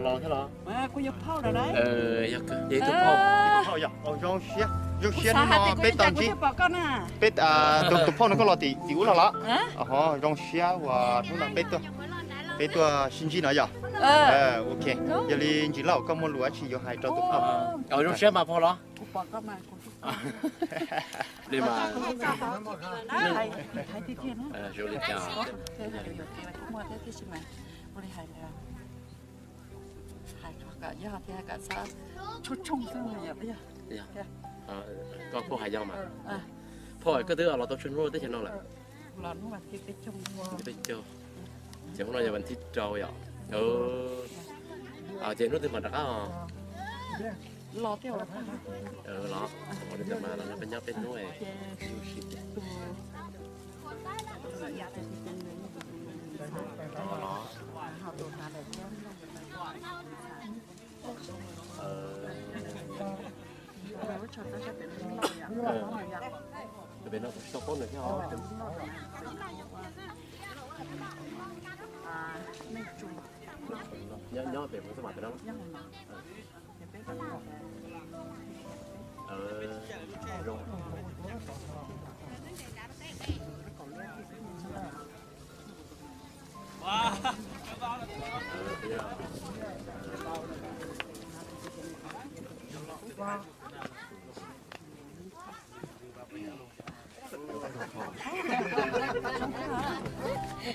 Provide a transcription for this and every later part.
Los thiab los? Yog tus phauj, zoo siab, zoo siab hnub no peb tau ntsib. Peb, tus phauj no koj los tim ub los los? Ho zoo siab uas hnub no peb tuaj sib ntsib no yom. Ok, yog li Ntsis Lauj, koj muaj lus dab tsi yuav hais rau tus phauj? Zoo siab mas phauj los. Li mas, zoo li cas? Koj phauj hais yog mas. Phauj, koj twb los tau tsawg hnub teb chaws no lawm? Peb caug. Ces hnub no yog vas thib rau yom. Ces hnub twg mam rov qab os? Los, ua li ntawd mas los no peb nyob peb hnub. Los. Pem no kuv tsis tau paub nws thiab os. Nyob, nyob pem kuv xab mas pem no.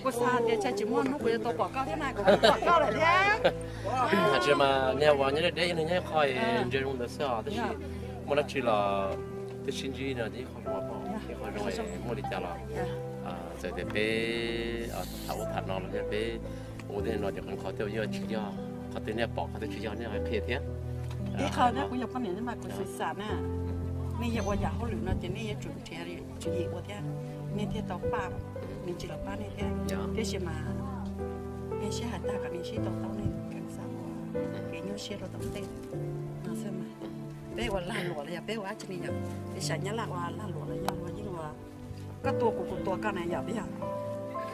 Kuv xav tias tsam tsis muaj hnub kuv yuav tau pom koj thiab na, kuv pom koj lawm thiab. Tsis mas nyob ua nyob deb deb nyob qhov ntsia zoo ntawd xwb os, tab sis muaj dab tsi los twb sib ntsib no ces ib qho zoo, ib qho zoo, muaj li cas los txawm tias peb tham ua tham no los yog peb ua tej no ces qhov twg yeej tsis yog, qhov twg nej pom qhov twg tsis yog nej qhia thiab. Ib qho thiab kuv yog poj niam mas kuv xav xav na, nej yog ua yam hauj lwm no ces nej yuav tsum nrhiav tswv yim ua thiab, nej thiaj tau paj, nws tsis los pab nej thiab. Tiam sis mas nej sib hais tag kom nej sib tau taub nej kev xav ua, kev nyuaj siab rau tom ntej no xwb mas. Peb ua lag luam los yog peb ua dab tsi ne yom, peb xav nyab laj ua lag luam los yog ua yeej ua, koj tua kuv kuv tua koj na yom, peb yog,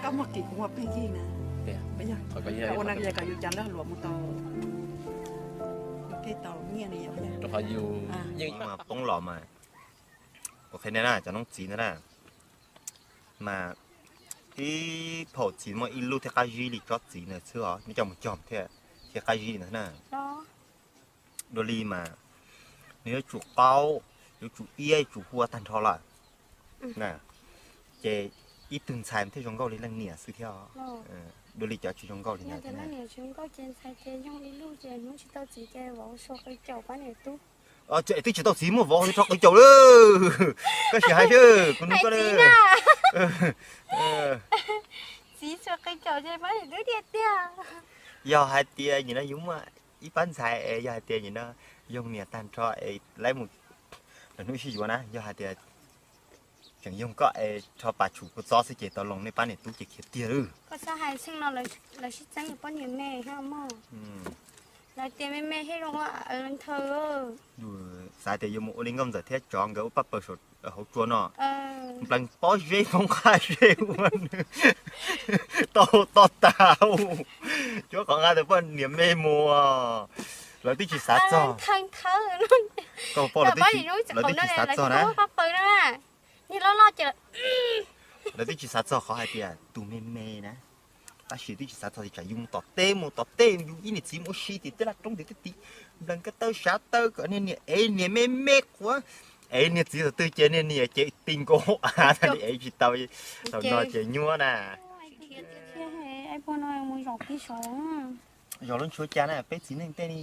koj muaj kim kuv muaj plig yig na, peb yog, ua no yog kom yus cov lag luam mus tau, yus thiaj tau nyiaj ne yom. Rau qhov yus yeej poob los mas, kuv qhia nej na cov noob txiv ntawd na, mas ib phaum txiv muaj ib lub thiaj qab zib li tsob txiv ntawd xwb os, nej coj mus cog thiaj, thiaj qab zib li ntawd na. Dua li mas nws yuav tsum qaub, yuav tsum iab, yuav tsum hua tag nrho lawm. Ces ib tug ntxhais thiaj zoo nkauj li leej niam xwb thiab. Dua li cov tsis zoo nkauj li ntawd. Twb tsis tau txiv muaj vauv rau qhov caum lawm. Koj sim hais xwb, kuv nug koj li. Txiv txhua qe caum ces pab niam tub tiag tiag. Yog hais tias nim no yus muaj ib pab ntxhais es yog hais tias nim no yoog niam tag nrho es lawv mus lawv hnub sib yuav na, yog hais tias tseem yoog koj es rho pas tshum kua txob xwb ces tau loo nej pab niam tub ces khiav tiag lawm. Koj txhob hais xeeb no, lawv sib txeeb poj niam me thiab mog. Lawv tias me me thiaj zoo nthaw. Xav tias yuav mus ua li nkauj ntxawm thiab tsov nkawd ua paj paws hauv tsua no. Nplees pob zeb poob qab zeb ua nws tau to tas. Cuab qhov nqa tus poj niam me mus, lawv twb tsis xav txog. Lawv twb tsis xav txog na. Lawv twb tsis xav txog qhov hais tias tus me me na. Tab sis twb tsis xav txog tias tsam yus mus tom teb, mus tom teb yus ib niam txiv mus ua si tim tej laj roob tim tej tid, nplees ko taw sav taw kom niag niam ev niam me me quav, ev niag txiv thaum twg ces niag niam ces ti nkaus av tas li ev tsis tau. Thaum no ces nyuaj na. Zaum lub ntshuav cas na peb txiv neej tej li.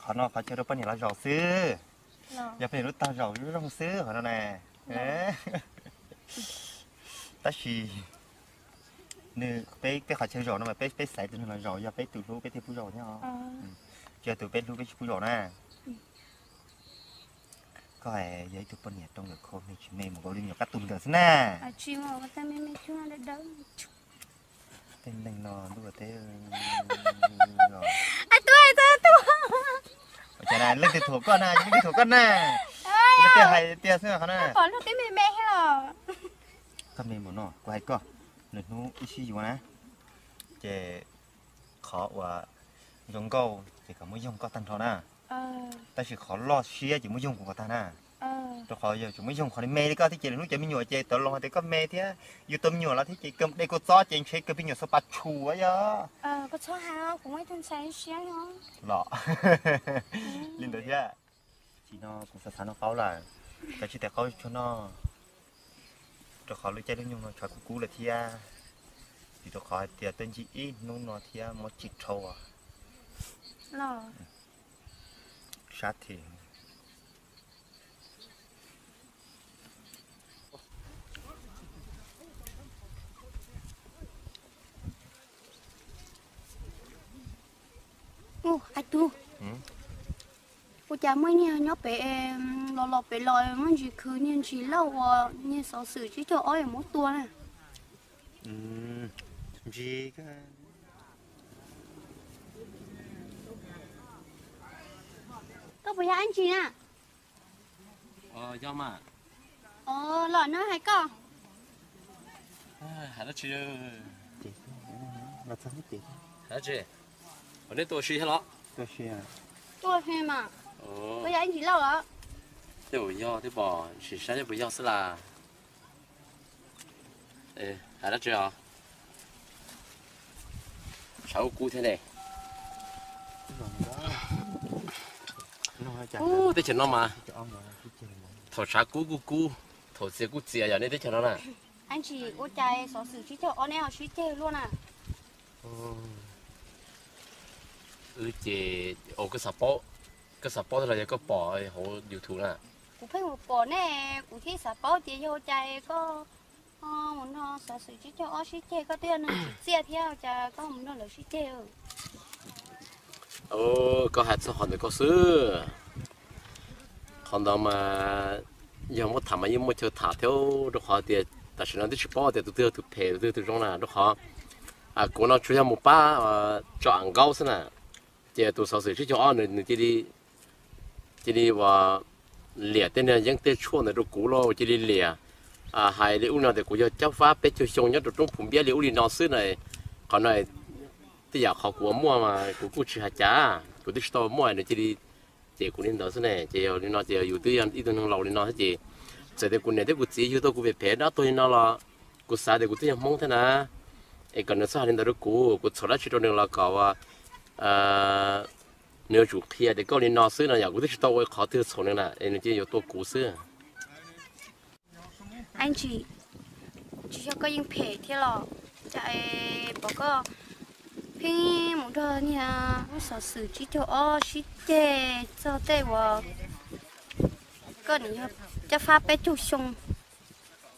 Qhov no qhov chaw rau poj niam los zaum xwb. Yog poj niam lub tog zaum zoo xwb qhov no na. Tab sis nws, peb, peb qhov chaw zaum no mas peb, peb xaiv tus neeg los zaum, yog peb tus hlub peb thiaj pub zaum thiab. Tsis yog tus peb hlub peb tsis pub zaum na. Koj yog ib tug poj niam rau nkawm khau me tsis me mus nkaus li nyuam qab tus nkawm xwb na. Tej neeg no ntuj teb. Leej twg thuam koj na, leej twg thuam koj na? Leej twg hais tias xwb qhov na. Koj me mus no kuv hais koj, lwm hnub wb sib yuav na, ces qhov uas Zoo nkauj ces kom muab yoog koj tag nrho na. Tab sis qhov loj siab ces muab yoog kuv kom tag na. Rau qhov yog tseem muab yoog qhov me li koj thiab ces lwm hnub cov me nyuam ces tawv los tias koj me thiab. Yus tus me nyuam los thiab ces kawg de kua txob ces ntshe kawg me nyuam xav pas tshum yog. Los li ntawd thiab. Tsis no kuv xav xav noj qaub lawm, koj tsis tes qaub tsuag noj, rau qhov lub caij lub nyoog no tshav kub kub lawm thiab. Vim rau qhov hais tias tuaj ncig ib hnub no thiab muab tsis dhau. Sab them. Ua cas muaj niag nyob pem los los pem los muaj ntsis khwv niag ntsis lauj uas niag xov xwm tsib caug ob yuav muab tua na. Koj puas yog Ab Ntsis na? Los no hais koj. Hais dab tsi? Hais dab tsi? Ua nej tuaj si thiab los? Tuaj si mas. Puas yog Ab Ntsis Lauj los? Tej zaum yog thiab pom, sim saib puas yog xwb las. Hais dab tsi os? Tshav kub kub thiab ne. Ub, teb chaws no mas thaum tshav kub kuj kub, thaum txias kuj txias yom nej teb chaws no na. Ab Ntsis, ua cas xov xwm tsib caug ob neb ho sib ceg luaj na? Wb ces, koj xav paub, koj xav paub los yog koj pom hauv YouTube na? Kuv pheej mus pom ne, kuv thiaj xav paub tias yog ua cas koj mus nrog xov xwm tsib caug ob sib ceg, koj twb yog neeg tsim txiaj thiab ua cas koj mus nrog lawv sib ceg? Koj hais txog qhov ntawd koj xwb. Qhov ntawd mas yog muab tham mas yeej muaj chaw tham thiab, rau qhov tias tam sim no twb tsis paub tias tus twg yog tus phem tus twg yog tus zoo na, rau qhov kuv no tsuas yog mus pab tso am nkaub xwb na. Ces tus xov xwm tsib caug ob nws cia li, cia li uas liam tej niag yeeb tej tshuaj ntawd rau kuv lauj, cia li liam hais li ub no tias kuv yog Cab Fab peb caug xyoo nyob rau roob Phu Npiab li ub li no xwb na. Qhov no tej yam qhov kuv ua muaj mas kuv kuj tsis hais cas, kuv twb tsis tau muaj nws cia li cem kuv li ntawd xwb ne. Ces yog li no ces yus twb yog ib tug neeg laus li no thiab ces txawm tias kuv niam thiab kuv txiv yug tau kuv phem phem dab tuag li no los kuv xav tias kuv twb yog Hmoob thiab na. Es kom nws txhob hais li ntawd rau kuv, kuv txhaum dab tsi rau nws los kom nws yuav tsum qhia tias koj li no xwb no yom, kuv twb tsis tau ua qhov twg txhaum nws na es nws cia yuav tua kuv xwb. Ab Ntsis, tsis yog koj yeej phem thiab los cas es pom koj pheej mus nrog niag lub xov xwm tsib caug ob sib ceg txog tej uas koj nim yog Cab Fab peb caug xyoo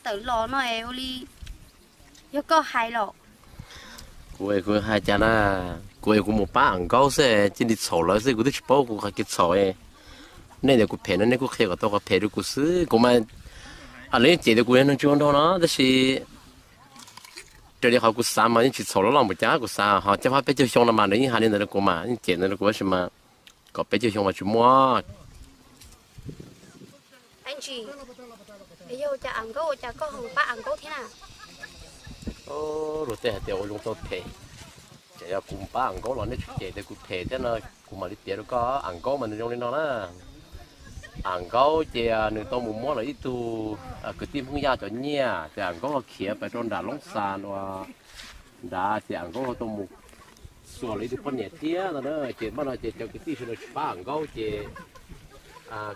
tawm los no es ua li yog koj hais los? Kuv es kuv hais cas na, kuv es kuv mus pab am nkaub xwb, cia li txhaum lawv xwb, kuv twb tsis paub kuv qhov kev txhaum. Nej tias kuv phem no nej kuj qhia kom tau qhov phem rau kuv xwb, kuv mas lawv yeej cem tias kuv yog neeg tsis ua nraug no tab sis raws li qhov kuv xav mas yeej tsis txhaum loj loj npaum cas kuv xav, ho Cab Fab peb caug xyoo no mas nws yeej hais li ntawd rau kuv mas yeej cem ntawd rau kuv tab sis mas kom peb caug xyoo mas tsis muaj. Ab Ntsis, yog ua cas am nkaub ua cas koj ho pab am nkaub thiab na? Luag tej hais tias ua zoo tau phem, ces yog kuv pab am nkaub los nej tsis cem tias kuv phem thiab no, kuv mam li piav rau koj. Am nkaub mas nws zoo li no na. Am nkaub ces nws tau mus muab lawv ib tug kwv tij Hmoob Yaj cov nyiaj ces am nkaub ho khiav pais rau nram Loob Xas uas nrad ces am nkaub ho tau mus xuas lawv ib tug poj niam thiab no na. Ces npaj no ces cov kwv tij sawv daws tsis pab am nkaub ces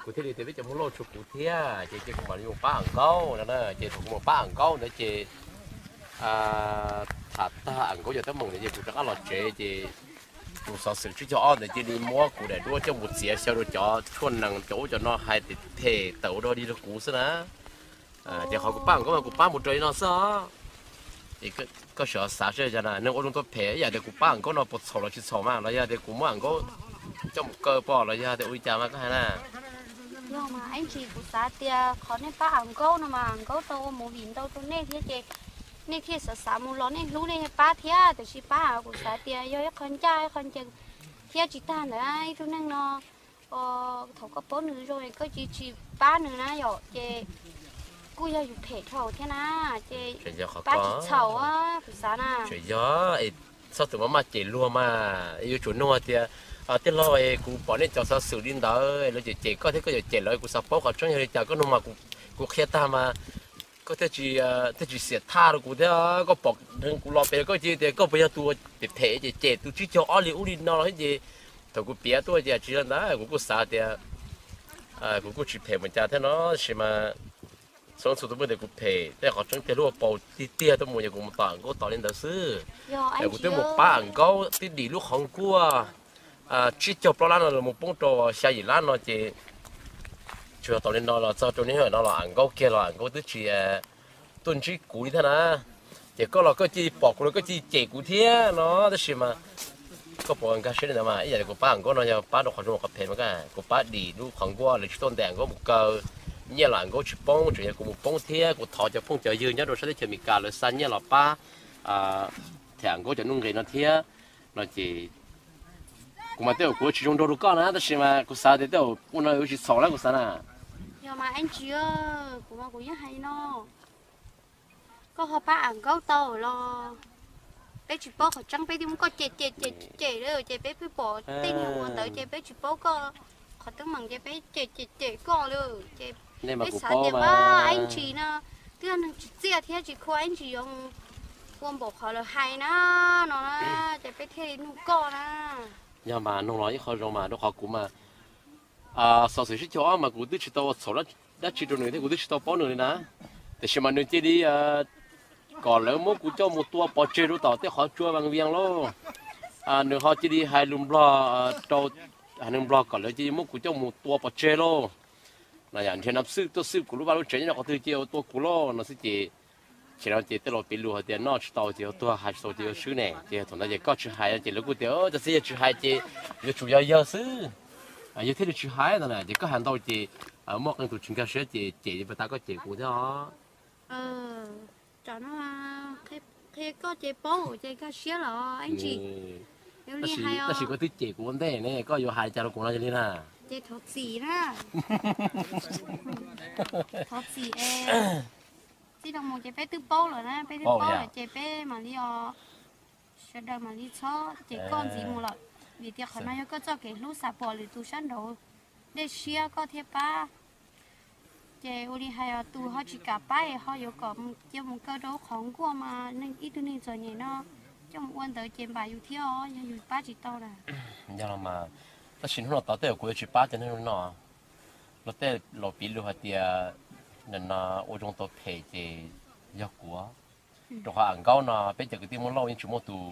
kuv thiaj li tias peb cov Hmoob Lauj tshuav kuv thiab ces cia kuv mam li mus pab am nkaub no na. Ces thaum kuv mus pab am nkaub ntawd ces tham tag am nkaub cov teeb meem ntawd ces kuv rov qab los tsev ces tus xov xwm tsib caug ob ntawd cia li muab kuv daim duab coj mus txiav xyaw rau cov tshuaj nees cov ub cov no hais tias phem tawm ua dog dig rau kuv xwb na. Ces qhov kuv pab am nkaub mas kuv pab mus raws li no xwb os. Koj sawv xav seb neeg ua zoo tau phem ib yam tias kuv pab am nkaub no puas txhaum los tsis txhaum mas los yog tias kuv muab am nkaub coj mus kaw pom los yog tias ua li cas mas koj hais na. Yog mas Ab Ntsis, kuv xav tias qhov nej pab am nkaub no mas am nkaub tau ua movie ntau rau nej thiab ces nej thiaj xav xav mus los nej hlub nej pab thiab tiam sis pab kuv xav tias yog ib qho ncaj ib qho ncees thiab tsis tag ntawd ib tug neeg no thaum koj paub nws zoo koj tsis tsis pab nws na yom ces kuj yog yus phem dhau thiab na ces pab tsis txhaum kuv xav na. Tseem yog es Txhob tus maj maj cem luag mas, yuav tsum nug tias, tij laug, kuv pom nej cov xov xwm li ntawd lawv cem cem koj thiab koj yuav cem lawv, kuv xav paub qhov tseeb yog li cas, koj nug mas kuv qhia tag mas koj thiaj tsis, thiaj tsis xiam thaj rau kuv thiab. Koj pom kuv los pem koj cia tias koj puas yog tus phem phem cem cem tus tsib caug ob li ub li no los thiab ces thaum kuv piav tuaj ces tsis yog ntawd, kuv kuj xav tias kuv kuj tsis phem mus cas thiab no, tab sis mas txhua txhua tus muaj tias kuv phem, tej qhov tseeb tiag lub hauv paus tiag tiag tuaj mus ces kuv mus tom Nkauj Tos li ntawd xwb. Kuv twb mus pab Am Nkaub twb dim lub qhov nkuaj tsib caug plaub lab no los mus poob rau xya yim lab no ces tsuas yog tau li no los txog rau niaj hnub no los Am Nkaub kiag los Am Nkaub twb tsis tuaj ntsib kuv li thiab na. Ces koj los koj cia li pom kuv los koj cia li cem kuv thiab no, tab sis mas koj puas nkag siab li ntawd mas ib yam li kuv pab Am Nkaub no yog pab rau qhov zoo qhov phem mas kaj kuv pab dim lub qhov nkuaj lawv tsis tuaj ntes Am Nkaub mus kaw, nyiaj los Am Nkaub tsis poob, tseem yog kuv mus poob thiab kuv thov cov phooj cov ywg nyob rau sab teb chaws Amelikas lawv xa nyiaj los pab them Am Nkaub cov nuj nqis no thiab no ces kuv mas tej zaum kuv tsis zoo nraug rau koj na, tab sis mas kuv xav tias tej zaum ua no yuav tsis txhaum na kuv xav na. Yog mas Ab Ntsis, kuv mas kuv yeej hais no, koj ho pab Am Nkaub tau los peb tsis paub qhov tseeb, peb twb muab koj cem cem cem cem lawm ces peb pheej pom tej niag ua ntawd ces peb tsis paub koj qhov teeb meem ces peb cem cem cem koj lawm ces peb xav tias Ab Ntsis no twb yog neeg tsis txiaj thiab tsis khua, Ab Ntsis yuav ua npaum qhov lawv hais na no ces peb thiaj li nug koj na. Yog mas nug los ib qho zoo mas rau qhov kuv mas xov xwm tsib caug ob mas kuv twb tsis tau ua txhaum dab tsi rau nws thiab kuv twb tsis tau paub nws li na. Tiam sis mas nws cia li kom lawv muab kuv coj mus tua pov tseg rau tom tej qhov tsua Vaj Vias lauj. Nws ho cia li hais lus Nplog rau, hais lus Nplog kom lawv cia li muab kuv coj mus tua pov tseg lauj. No yog nrhiav nam xwb tuaj xwb kuv lub vaj lub tsev nyob rau qhov twg cia li tua kuv lauj no xwb ces, ces no ces tej laus piv lus hais tias noj tsis tau ces yuav tuag, hais tsis tau ces yuav swb ne, ces thaum ntawd ces koj tsis hais no ces lawv kuj tias cov txiv yawg tsis hais ces yuav tsum yog yawg xwb, yawg thiaj li tsis hais no na, ces koj hais ntau ces muaj qee tus tsis nkag siab ces cem li pas tas koj cem kuv thiab os. Tam no qhia koj ces paub ces nkag siab los Ab Ntsis. Tab sis koj twb cem kuv ua ntej ne, koj yuav hais li cas rau kuv no yog li na? Ces thov txim na. Thov txim es txij no mus ces peb twb paub lawm na, peb twb paub lawm ces peb mam li os, sawv daws mam li txhob cem koj ntxiv mus lawm, vim tias qhov no yog koj txoj kev hlub, xav pom lwm tus sab nraud dej siab koj thiaj pab. Ces ua li hais os, tus ho tsis kam pab es ho yuav kom cia mus kaw rau qhov nkuaj mas neeg ib tug neeg txom nyem no coj mus ua ntawd ces npam yus thiab os, yog yus pab tsis tau na. Yog los mas, tab sis hnub no tod tej zaum kuv yuav tsis pab cov neeg no. Luag tej laus piv lus hais tias nim no ua zoo tau phem ces yog kuv. Rau qhov Am Nkaub no peb cov kwv tij Hmoob Lauj yeej tsis muaj tus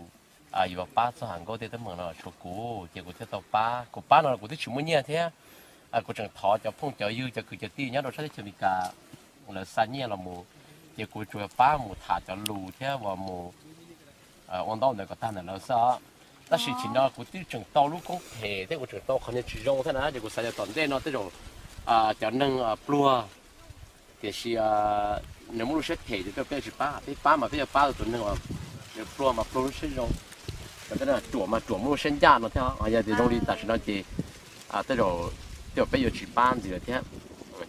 yuav pab txog Am Nkaub tej teeb meem no tshuav kuv, ces kuv thiaj tau pab. Kuv pab no kuv twb tsis muaj nyiaj thiab, kuv tseem thov cov phooj cov ywg cov kwv cov tij nyob rau sab teb chaws Amelikas lawv xa nyiaj los mus, ces kuv tsuas pab mus tham cov lus thiab uas mus ua ntaub ntawv kom tag ntawm lawv xwb os. Tab sis thaum no kuv twb tseem tau lub koob phem thiab kuv tseem tau qhov niag tsis zoo thiab na, ces kuv xav yog tom ntej no tej zaum cov neeg pluag, tiam sis nws muaj lub siab phem ces tej zaum peb tsis pab, peb pab mas peb yuav pab tus neeg pluag mas pluag lub siab zoo, ruam mas ruam muaj lub siab ncaj no thiab. Yog tias zoo li tam sim no ces tej zaum, tej zaum peb yuav tsis pab ntxiv lawm thiab.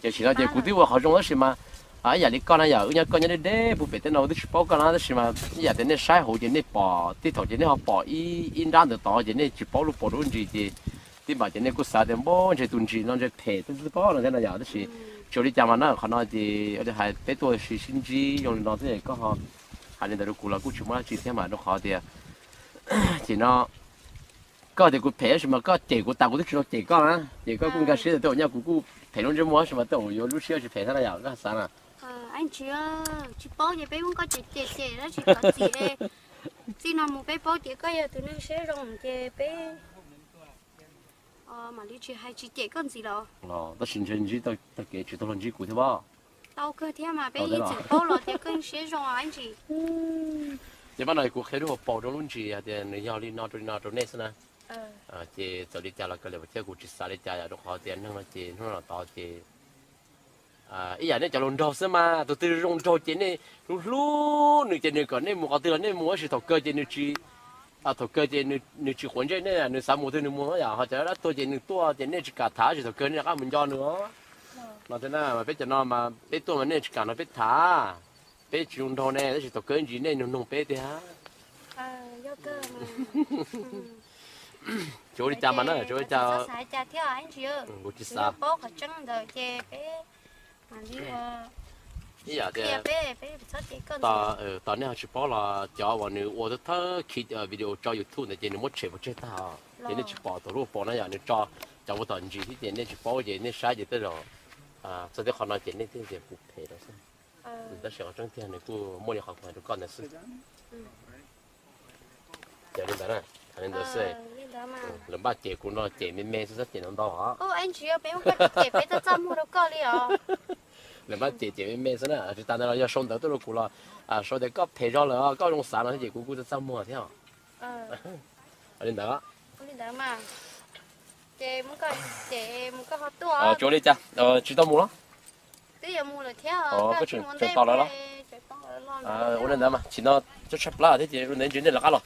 Ces tam sim no ces kuv twb ua qhov zoo tab sis mas ib yam li koj na yom, wb nyob koj nyob deb deb puag pem tej no twb tsis paub koj na, tab sis mas ib yam tias nej saib hauv ces nej pom, tej thaum ces nej ho pom ib nrab ntawd tod ces nej tsis paub lub paus lub ntsis ces tib npam ces nej kuj xav tias npab ntshe tus ntsis no ntshe phem twb paub no thiab no yom, tab sis tsis ua li cas mas na, qhov no ces ua li hais peb tuaj sib sib ntsib zoo li no thiab koj ho hais li ntawd rau kuv los kuj tsis muaj dab tsi thiab mas rau qhov tias ces no koj tias kuv phem tab sis mas koj cem kuv tas kuv twb tsis tau cem koj na, ces koj kuj nkag siab tias tej zaum nyaj kuv kuj phem lub ntsej muag tab sis mas tej zaum yuav lub siab tsis phem thiab na yom, koj xav na. Ab Ntsis, tsis paub ces peb muab koj cem cem cem tab sis thov txim, txij no mus peb paub tias koj yog tus neeg siab zoo ces peb mam li tsis hais tsis cem koj ntxiv lawm. Tab sis ntshe ntsib tau kev tsis tau luag ntsib kuv thiab pob. Tau kawg thiab mas peb yeej txwm paub los tias koj siab zoo Ab Ntsis. Ces pab no kuv qhia lub hauv paus rau lub ntsis hais tias nws yog li no rau li no rau nej xwb na. Ces txawm li cas los kawg li thiab kuv tsis xav li cas yom, rau qhov tias neeg no ces hnub no tod ces ib yam nej cov hluas nraug xwb mas tus twg zoo nraug ces nej hlub hlub nws ces nws kom nej mus qhov twg los nej mus tab sis thaum kawg ces nws tsis, thaum kawg ces nws tsis quav ntsej nej, nws xav mus twg nws mus yom, ho cov dab tuag ces nws tuaj ces nej tsis kam tham tab sis thaum kawg nej rov qab mus nco nws os. No thiab na mas peb cov no mas peb tuaj mas nej tsis kam no peb tham, peb tsis zoo nraug ne tab sis thaum kawg ntsis nej nug noog peb tiag. Tsis ua li cas mas na, tsis ua li cas. Kuv tsis xav. Paub qhov tseeb ntawd ces peb ib yam tias, tos nej ho tsis paub los cov uas nws ua thawj thawj khi video tso YouTube ntawd ces nws muab tshem pov tseg tag os. Ces nej tsis pom tus lub paus na, yog nws tso cov ua tom ntsis thiab ces nej tsis paub ces nej saib ces tej zaum txog tej qhov no ces nej thiaj tias kuv phem lawm xwb. Tab sis qhov tseeb tiag nws kuj muaj li qhov kuv hais rau koj ntawd xwb. Ces li ntawd na, li ntawd xwb. Lawv npaj cem kuv no cem me me xwb, txhob cem ntau ntau os. Lawv npaj cem cem me me xwb na, tsis tas ntawd los yog sau ntawv tuaj rau kuv los sau tias koj phem zog lawm, koj zoo xav no thiab ces kuv kuj txaj txaj muag thiab os. Li ntawd. Tsis ua li cas, tsis tau mus los? Koj tseem tos lawv los? Ua li ntawd mas chim no tshab tshaj plab thiab ces ua ntawd ntshe nej lawv qab los.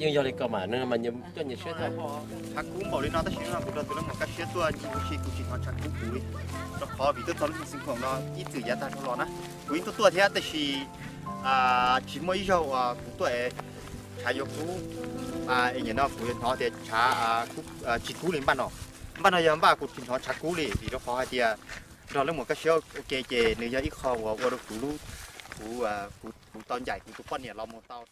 Yeej yog li ko mas, coj nyias siab thiab. Tshav kub npaum li no tab sis no kuv nrog tus leej muam Kab Siab tuaj ncig ua si kuv tsis hnov tshav kub kuv li, rau qhov vim tuaj txog lub xeev Khoom no ib txwm yav tag dhau los na, kuv yeej tuaj tuaj thiab tab sis tsis muaj ib zaug uas kuv tuaj es tshav yuav kub, es nim no kuv yuav hnov tias tshav tsis kub li npaj no. Npaj no yog npaj kuv tsis hnov tshav kub li vim rau qhov hais tias nrog leej muam Kab Siab ua ke ces nws yog ib qho uas ua rau kuv lub, kuv, kuv tau ncaim kuv tus poj niam los mus tau